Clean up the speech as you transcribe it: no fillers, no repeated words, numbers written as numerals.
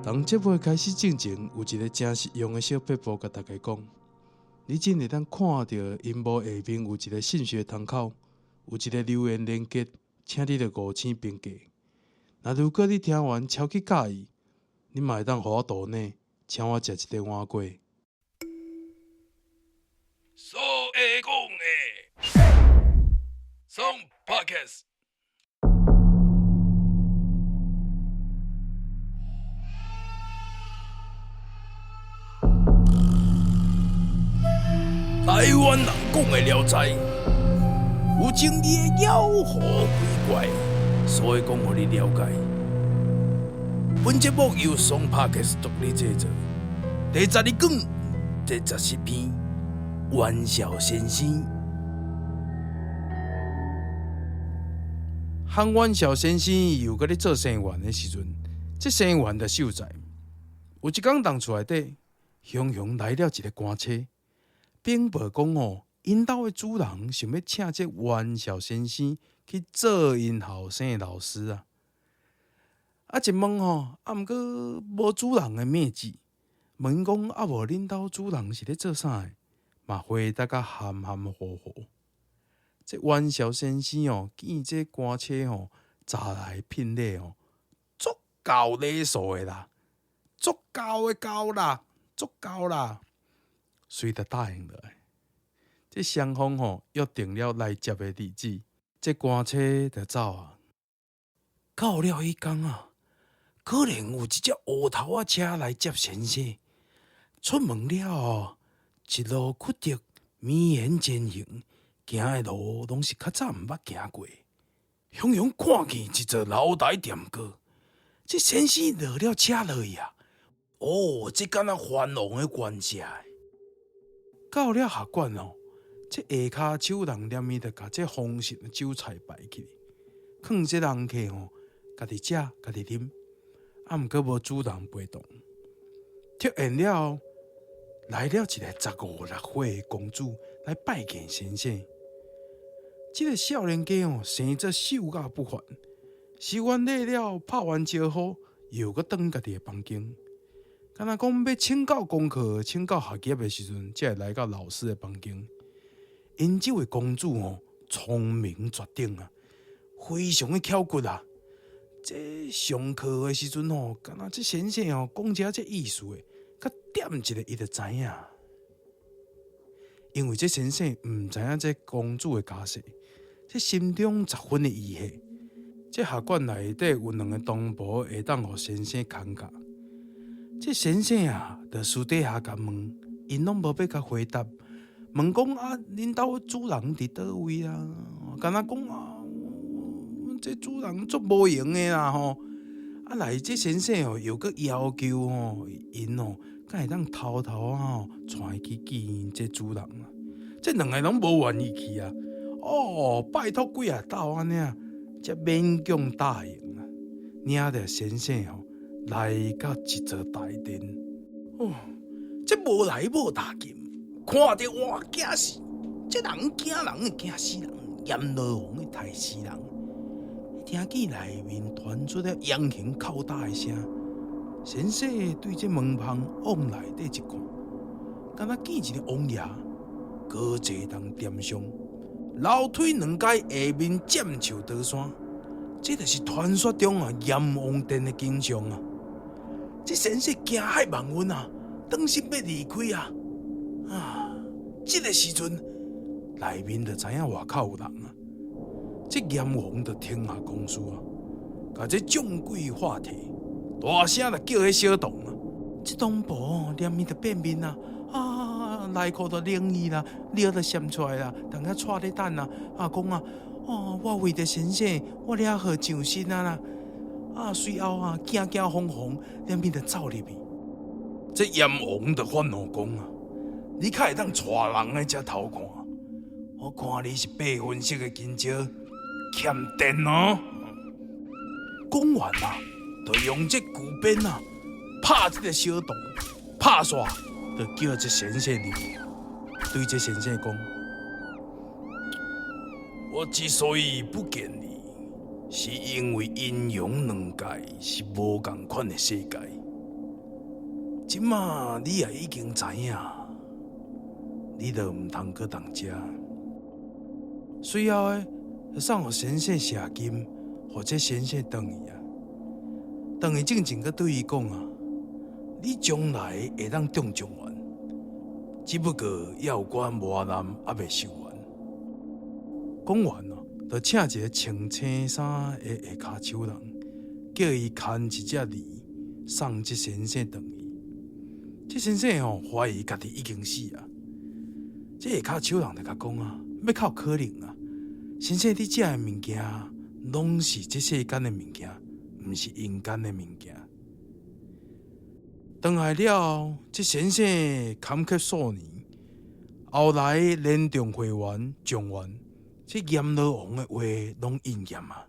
佇節目開始進前，有一个誠實用的小撇步，共大家講。你只會當看著螢幕下面有一个信息窗口，有一个留言連結，請你著五星評價。若如果你聽完超級佮意，你嘛會當予我抖內，請我食一个碗粿。所會講的，爽 Podcast。台灣人講的聊齋，有爭議的妖狐鬼怪，所以講予你了解。本節目由爽 Podcast 獨立製作，第12卷第17篇，玩笑先生。和阮小先生又閣咧做生源的時陣，這生源就秀才。有一工，佇厝內底，雄雄來了一个官差，稟報講吼，𪜶兜的主人想欲請這阮小先生去做𪜶後生的老師啊。啊，一問吼，啊，毋過無主人的名字，問𪜶講啊，無恁兜主人是咧做啥的？嘛回答甲含含糊糊。這阮小先生哦，見這官差吼，乍來聘禮哦，足夠禮數的啦，足夠的夠啦，足夠啦，隨就答應落來。這雙方吼約定了來接的日子，這官差就走啊。到了彼工啊，果然有一隻烏頭仔車來接先生。出門了後，一路曲折，綿延前行。行的路攏是較早毋捌行過，雄雄看見一座樓台店閣，這先生落了車落去啊！哦，這敢若藩王的官舍。到了學館哦，這下跤手人連面就共這豐盛的酒菜擺起來，勸這人客吼，家己食家己啉，啊，毋過無主人陪同。突然了後，來了一个十五六歲的公主來拜見先生。這个少年家哦，生做秀雅不凡。收完禮了，拍完招呼，又閣轉家己的房間。敢若講欲請教功課、請教學業的時陣，才會來到老師的房間。𪜶這位公主哦，聰明絕頂啊，非常的巧骨啊。這上課的時陣吼，敢若這先生哦講一下這意思的，閣點一下伊就知影。因為這先生毋知影這公主的家世，這心中十分的疑惑。這學館內底有兩个童婆會當予先生牽教。這先生啊，就私底下共問，𪜶攏無欲共回答。問講啊，恁兜主人佇佗位啊？敢若講啊，這主人足無閒的啦吼。啊來，這先生哦，又閣要求吼，𪜶哦，敢會當偷偷仔吼，帶伊去見這主人啊？這兩个攏無願意去啊！哦，拜託幾仔晝按呢啊，才勉強答應啊。領著先生吼來到一座大殿，哦，這無來無大金，看著換驚死，這人驚人的驚死人，閻羅王的刣死人。聽見內面傳出了揚刑拷打的聲，先生對這門縫往內底一看，敢若見一个王爺，高坐佇殿上，樓梯兩階下面佔樹倒山，這就是傳說中啊閻王殿的景象啊！這先生驚駭萬分啊，轉身欲離開啊！啊，這个時陣內面就知影外口有人啊！這閻王就停下公事啊，共這眾鬼化體，大聲就叫彼小童啊！這童婆連面就變面啊，啊，內褲就冷去啦，尿就閃出來啦，佇遐掣咧等啊，啊講啊，哦，我為著先生，我掠好上身啊啦，啊，隨後啊，驚驚惶惶，連面就走入去。這閻王就發怒講啊，你較會當帶人來遮偷看？我看你是八分色的香蕉，欠電哦！講完啊，就用這巨鞭啊，拍這个小童，拍煞就叫這先生入去，對這先生講：我之所以不見你，是因為陰陽兩界是無仝款的世界。這馬你也已經知影，你就毋通閣動遮。隨後的就送予先生謝金，予這先生轉去啊。轉去進前，閣對伊講啊：你將來會當中狀元，只不過猶有寡磨難猶未受完。講完哦，就請一个穿青衫的下跤手人，叫伊牽一隻驢送這先生轉去。這先生吼懷疑家己已經死啊！這下跤手人就共講啊，欲較有可能啊！先生，你食的物件攏是這世間的物件，毋是陰間的物件。轉來了後，這先生坎坷數年，後來連中會元、狀元，這閻羅王的話攏應驗啊！